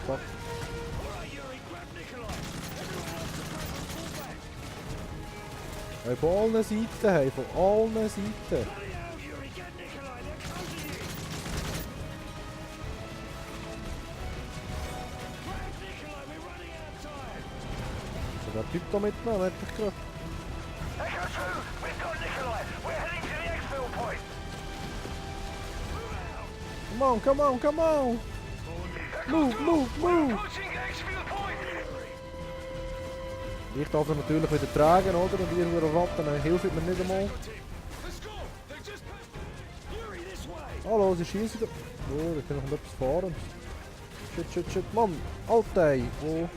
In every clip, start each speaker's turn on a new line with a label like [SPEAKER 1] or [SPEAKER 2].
[SPEAKER 1] fuck. Hey, von allen Seiten, hey, von allen Seiten. So, der Typ da mitgenommen, hätte ich gerade. Come on, come on, come on! Move, move, move! Ich darf ihn natürlich wieder tragen, oder? Und ihr Ratten, dann hilft mir nicht einmal. Hallo, sie schießen da. Oh, ich kann noch etwas fahren. Shit, shit, shit, Mann! Alter! Oh.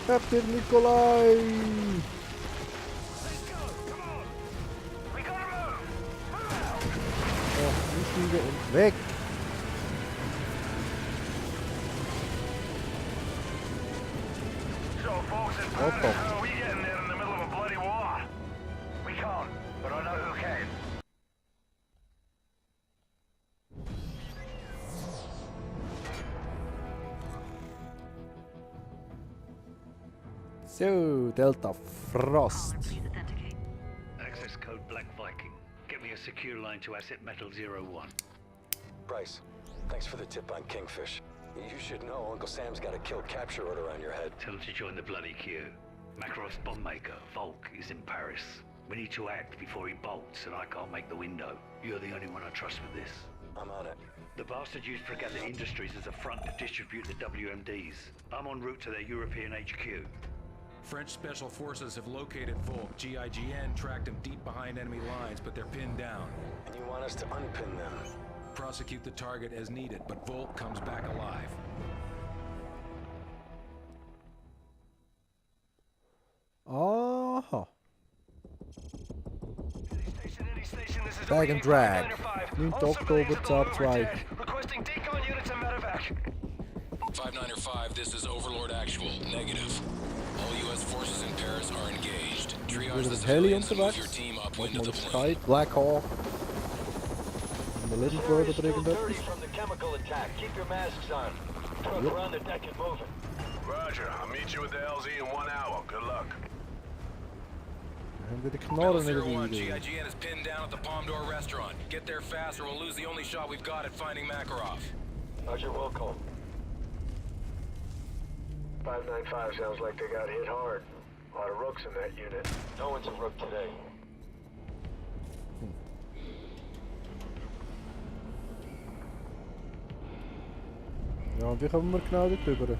[SPEAKER 1] Habt ihr Nikolai! Einsteigen und weg! What the? So, Delta Frost.
[SPEAKER 2] Access code Black Viking. Get me a secure line to asset metal 01.
[SPEAKER 3] Bryce, thanks for the tip on Kingfish. You should know Uncle Sam's got a kill capture order on your head.
[SPEAKER 2] Tell him to join the bloody queue. Makarov's bomb maker, Volk, is in Paris. We need to act before he bolts, and I can't make the window. You're the only one I trust with this.
[SPEAKER 3] I'm on it.
[SPEAKER 2] The bastard used Fregatta Industries as a front to distribute the WMDs. I'm en route to their European HQ.
[SPEAKER 4] French Special Forces have located Volk. GIGN tracked him deep behind enemy lines, but they're pinned down.
[SPEAKER 3] And you want us to unpin them?
[SPEAKER 4] Prosecute the target as needed, but Volk comes back alive.
[SPEAKER 1] Aha. Bag and drag. 9. Oktober 2002.
[SPEAKER 5] Requesting decon units and medevac.
[SPEAKER 6] 595, this is Overlord Actual. Negative. All U.S. forces in Paris are engaged. Triage the civilians and move your team upwind of the plane.
[SPEAKER 1] Black Hawk. And the little bird oder irgendetwas.
[SPEAKER 5] From the chemical attack. Keep your masks on. Truck around the deck and moving.
[SPEAKER 7] Roger, I'll meet you at the LZ in 1 hour. Good luck.
[SPEAKER 1] Haben wir die Knarren in der
[SPEAKER 6] 01,
[SPEAKER 1] Video.
[SPEAKER 6] GIGN is pinned down at the Palm Door restaurant. Get there fast or we'll lose the only shot we've got at finding Makarov.
[SPEAKER 5] Roger, Wilco. 595 sounds like they got hit hard. A lot of rooks in that unit. No one's a rook today.
[SPEAKER 1] Ja, und wie kommen wir genau dort rüber?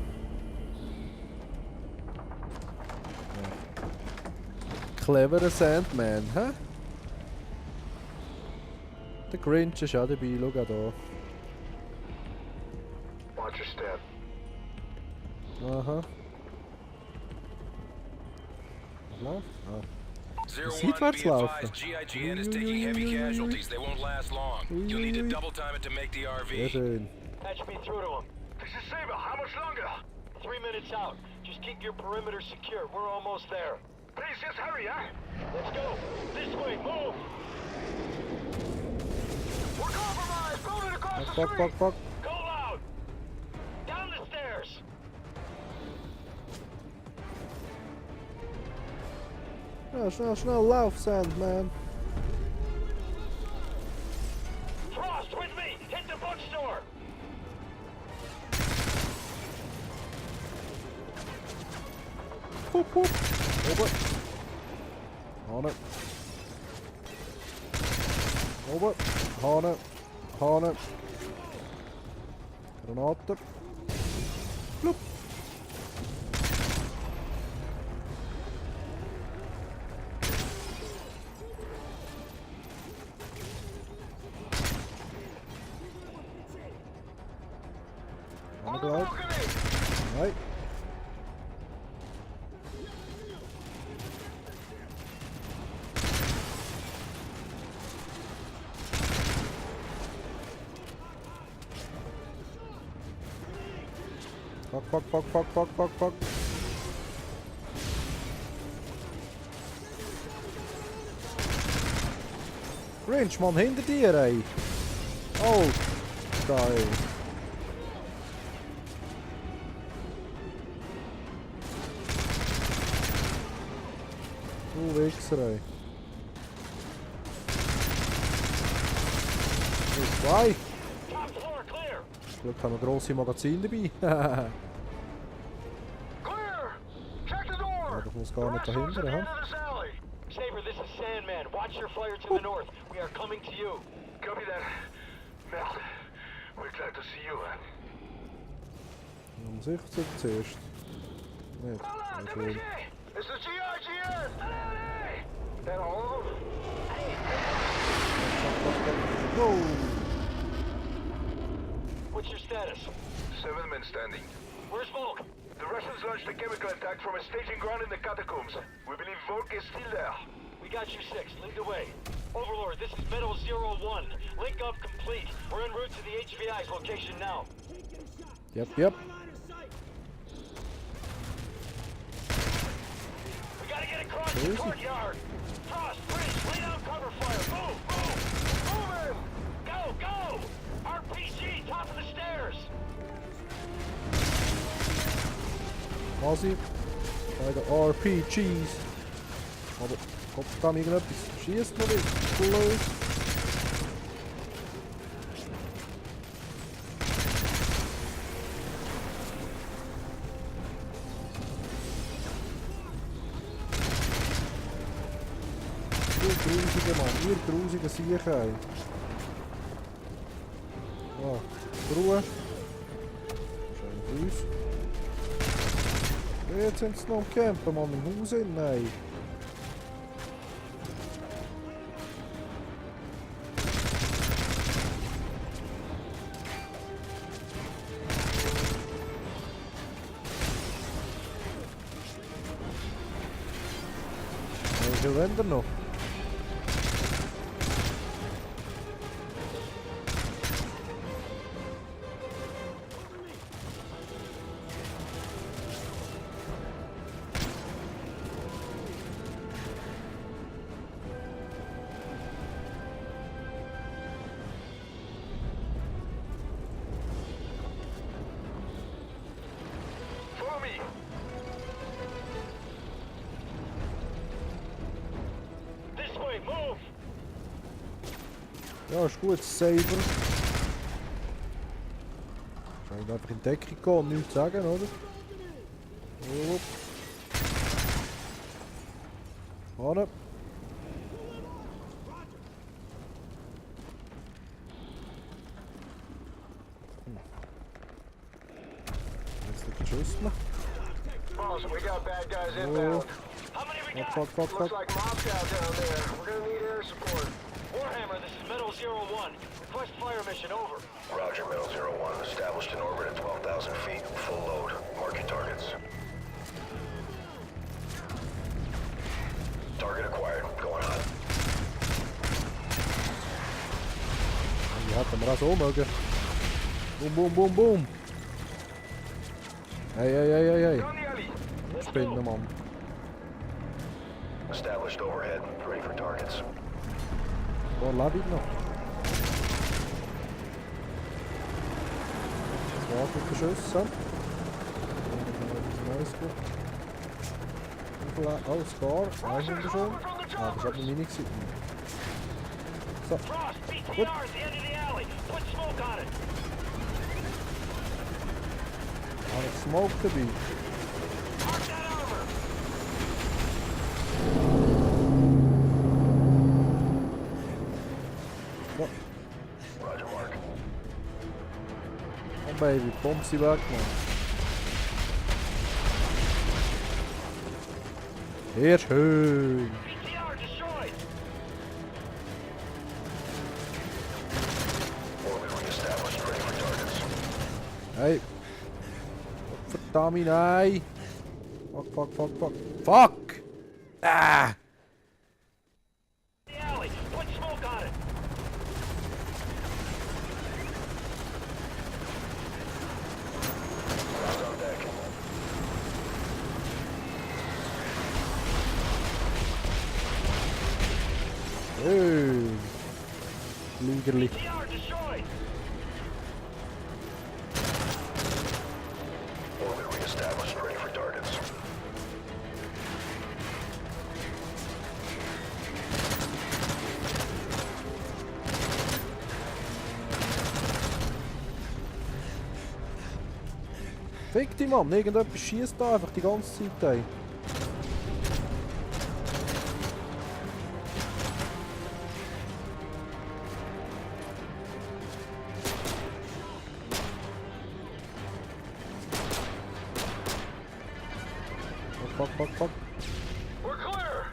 [SPEAKER 1] Cleverer Sandman, hä? Der Grinch ist auch dabei, schau auch da.
[SPEAKER 5] Watch your step.
[SPEAKER 1] Aha. Läuft? Ah.
[SPEAKER 6] 01,
[SPEAKER 1] Seitwärts
[SPEAKER 6] be
[SPEAKER 1] laufen.
[SPEAKER 6] advised, GIGN is taking heavy casualties. They won't last long. You'll need to double time it to make the
[SPEAKER 1] Sehr
[SPEAKER 6] RV.
[SPEAKER 1] schön.
[SPEAKER 5] Patch me through to him. This is Saber. How much longer? 3 minutes out. Just keep your perimeter secure. We're almost there. Please, just hurry, huh? Let's go. This way. Move. We're compromised. Moving across the
[SPEAKER 1] Fuck,
[SPEAKER 5] street.
[SPEAKER 1] fuck, fuck.
[SPEAKER 5] Go loud. Down the stairs.
[SPEAKER 1] Ja, schnell, schnell, lauf, Sandman.
[SPEAKER 5] Frost, with me. Hit the bookstore.
[SPEAKER 1] Poep, poep. Ober. Hane. Ober. Hane. Hane. Granate. Ploep. Hane gelijk. Nee. Fuck, fuck, fuck, fuck, fuck, fuck, fuck. Grinch, man, hinter dir, ey. Oh. da, ey. Du Wichser, ey. Zwei. Glück haben wir grosse Magazine dabei. Ja, das muss gar nicht dahinter, hä?
[SPEAKER 5] Saber, this is Sandman. Watch your flyer to the north. We are coming to you.
[SPEAKER 7] Copy that. Mel, we're glad to see you, man.
[SPEAKER 1] Um 16 zuerst. Nicht. Nicht schlimm.
[SPEAKER 5] It's the GIGN! That all of them?
[SPEAKER 1] Wow.
[SPEAKER 5] What's your status?
[SPEAKER 7] 7 men standing.
[SPEAKER 5] Where's Volk?
[SPEAKER 7] The Russians launched a chemical attack from a staging ground in the catacombs. We believe Volk is still there.
[SPEAKER 5] We got you 6. Lead the way. Overlord, this is Metal 01. Link up complete. We're en route to the HVI's location now.
[SPEAKER 1] Yep.
[SPEAKER 5] We gotta get across the courtyard. Frost, Bridge, lay down cover fire. Move! Moving! Go! RPG, top of the stairs.
[SPEAKER 1] Quasi bei den RPGs. Aber kommt da irgendetwas? Schießt noch nicht. Blöd. Ihr grusige Mann, ihr grusige Sieche. Ah, Ruhe. Wahrscheinlich uns. Jetzt sind sie noch am Campen, Mann, im Haus in. Nein. Wie viel wollt ihr noch?
[SPEAKER 7] Follow me.
[SPEAKER 5] This way, move!
[SPEAKER 1] Ja, ist gut, Saber. Wahrscheinlich einfach in Deckung gehen und nichts sagen, oder? Upp. Vorne. Jetzt liegt Schüssel.
[SPEAKER 5] Boss, we got bad guys inbound. How many we got?
[SPEAKER 1] Fuck.
[SPEAKER 5] Looks like Moscow down there. We're gonna need air support. Warhammer, this is Metal 01. Request fire mission, over.
[SPEAKER 7] Roger, Metal 01. Established in orbit at 12,000 feet. Full load. Mark your targets. Target acquired. Going on.
[SPEAKER 1] Die hätten wir auch so mögen. Boom. Hey.
[SPEAKER 7] Down the alley.
[SPEAKER 1] Spinnen, Mann.
[SPEAKER 7] Established overhead. Ready for targets.
[SPEAKER 1] Wo lebe ich noch? Das wartet auf die Schüsse. Oh, Scar. Nein, wunderschön. Ah, das hat eine Mini gewesen. So.
[SPEAKER 5] Frost, BTR
[SPEAKER 1] Gut.
[SPEAKER 5] at the end of the alley. Put smoke on it.
[SPEAKER 1] Habe ich Smoke dabei.
[SPEAKER 5] Mark that armor.
[SPEAKER 1] So.
[SPEAKER 7] Roger, Mark.
[SPEAKER 1] Oh Baby, bomb sie weg, Mann. Sehr schön.
[SPEAKER 5] BTR destroyed.
[SPEAKER 7] Orbit reestablished. Ready for targets.
[SPEAKER 1] Hey. Verdammt, nein. Fuck. Ah.
[SPEAKER 5] The alley. Put smoke on it.
[SPEAKER 7] Round on deck.
[SPEAKER 1] Schön. Liegerli.
[SPEAKER 5] BTR destroyed.
[SPEAKER 1] Fick dich, Mann! Irgendetwas schießt da einfach die ganze Zeit, ey. Fuck.
[SPEAKER 7] We're clear!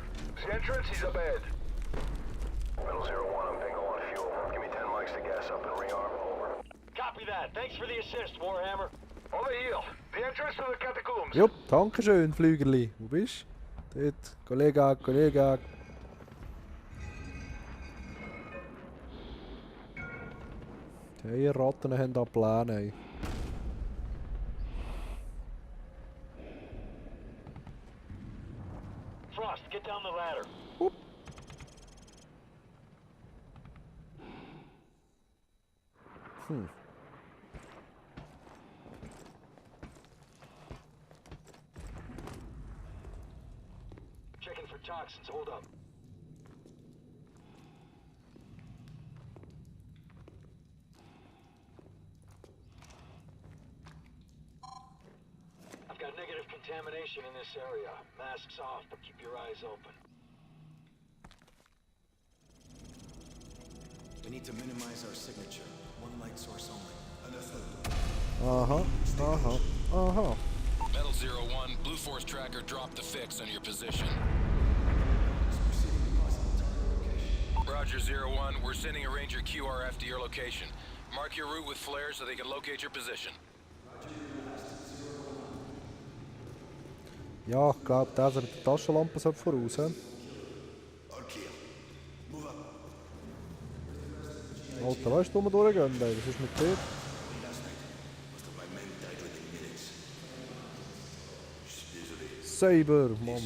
[SPEAKER 7] The entrance is up ahead. Metal 01, I'm bingo on fuel. Give me 10 mics to gas up and rearm. Over.
[SPEAKER 5] Copy that. Thanks for the assist, Warhammer.
[SPEAKER 7] Over here. The entrance to the catacombs.
[SPEAKER 1] Jupp, danke schön, Flügerli. Wo bist du? Dort. Kollege. Die Ratten haben da Pläne, ey.
[SPEAKER 5] Frost, get down the ladder.
[SPEAKER 1] Whoop.
[SPEAKER 5] Checking for toxins. Hold up. I've got negative contamination in this area. Masks off, but keep your eyes open.
[SPEAKER 8] We need to minimize our signature. One light source only.
[SPEAKER 6] Metal 01, Blue Force tracker dropped the fix on your position. Roger 01, we're sending a Ranger QRF to your location. Mark your route with flares so they can locate your position.
[SPEAKER 1] Ja, ich glaube, der mit der Taschenlampe sollte voraus. He? Alter, weißt du, wo wir durchgehen? Ey? Was ist mit dir? Saber, Mann.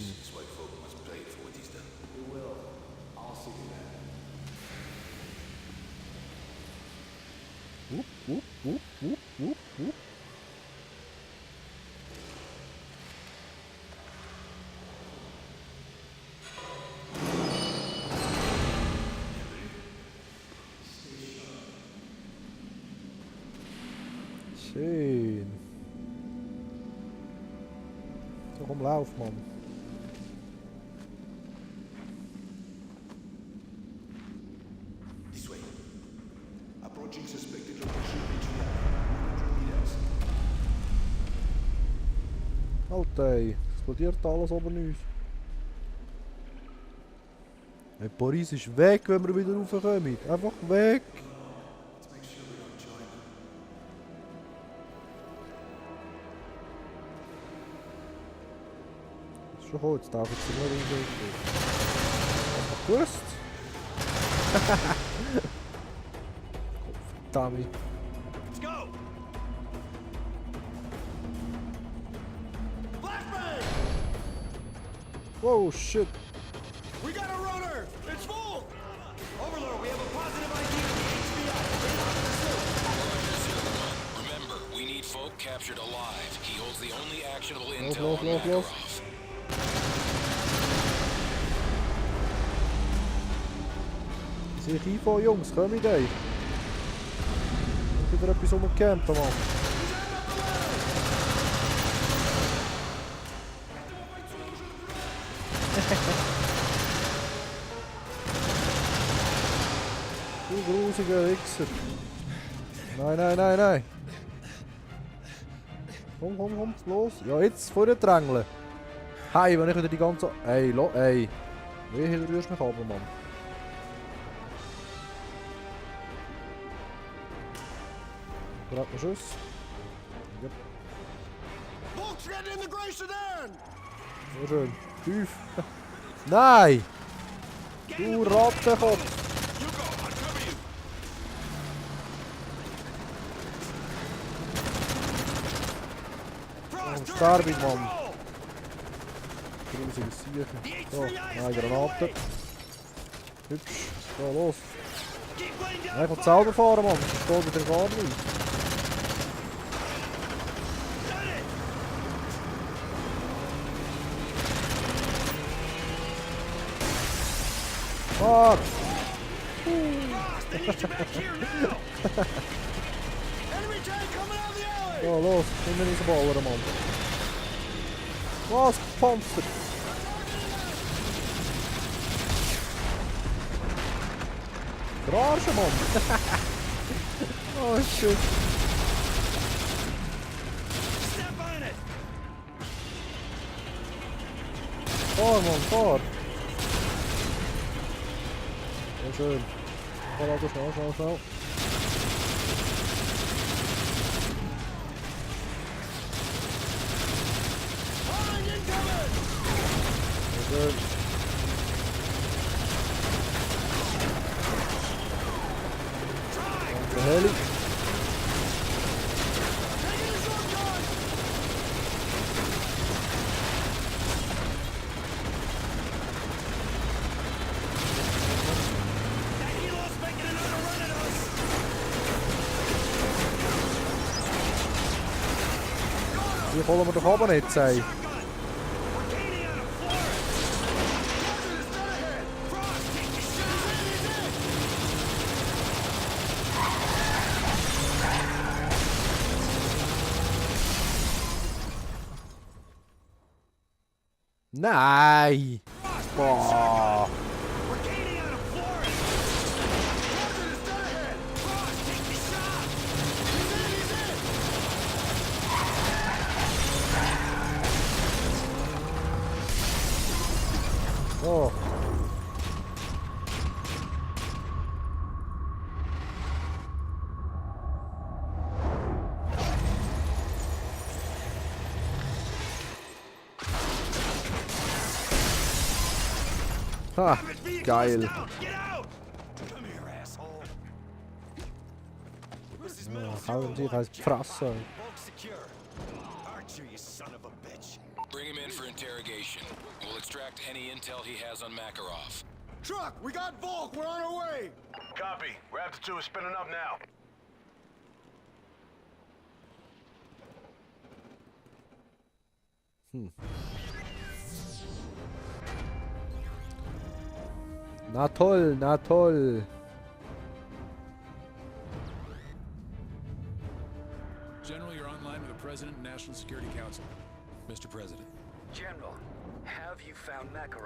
[SPEAKER 1] Wupp. Schön. So, komm, lauf, Mann.
[SPEAKER 8] This way. Approaching suspected location meters.
[SPEAKER 1] Alter, ey. Explodiert alles oben uns. Hey, Paris ist weg, wenn wir wieder raufkommen. Einfach weg. Schon gut, jetzt darf ich es nur reingehen. Hast du gewusst? Verdammt.
[SPEAKER 5] Let's go! Flashbang!
[SPEAKER 1] Whoa, shit.
[SPEAKER 5] We got a runner! It's full! Overlord, we have a positive ID on the HVI.
[SPEAKER 6] Remember, we need folk captured alive. He holds the only actionable intel on Makarov.
[SPEAKER 1] Sehe ich einfahren, Jungs, komm mit euch. Wieder etwas umgecampt, Mann. Du grusiger Wichser. Nein. Komm, los. Ja, jetzt vorher drängeln. Hey, wenn ich wieder die ganze... Ey, ey. Wehe, du rührst mich ab, Mann. Gerade einen Schuss. Yep. Sehr schön. Tief. Nein! Du Rattenkopf! Oh, sterbe ich, Mann. Grusiges Siechen. So, nein, Granate. Hübsch. So, los. Nein, ich will selber fahren, Mann. Ich verstehe wieder gar nicht. Fuck! So, los, komm mir reinballern, Mann. Was? Panzer! Verarschen, Mann! Oh, shit! Fahr, Mann, fahr! Sehr schön. Fahr also schnell, schnell, schnell. Sehr schön. Danke, Heli. Die kommen wir doch aber nicht, ey. Nein! Boah! Oh. Ha, geil. Ja, hauen sich als Fresse.
[SPEAKER 6] Bring him in for interrogation. We'll extract any intel he has on Makarov.
[SPEAKER 8] Truck, we got Volk. We're on our way.
[SPEAKER 7] Copy. Raptor 2 is spinning up now.
[SPEAKER 1] Na toll, na toll.
[SPEAKER 4] General, you're online with the President and National Security Council. Mr. President.
[SPEAKER 9] General, have you found Makarov?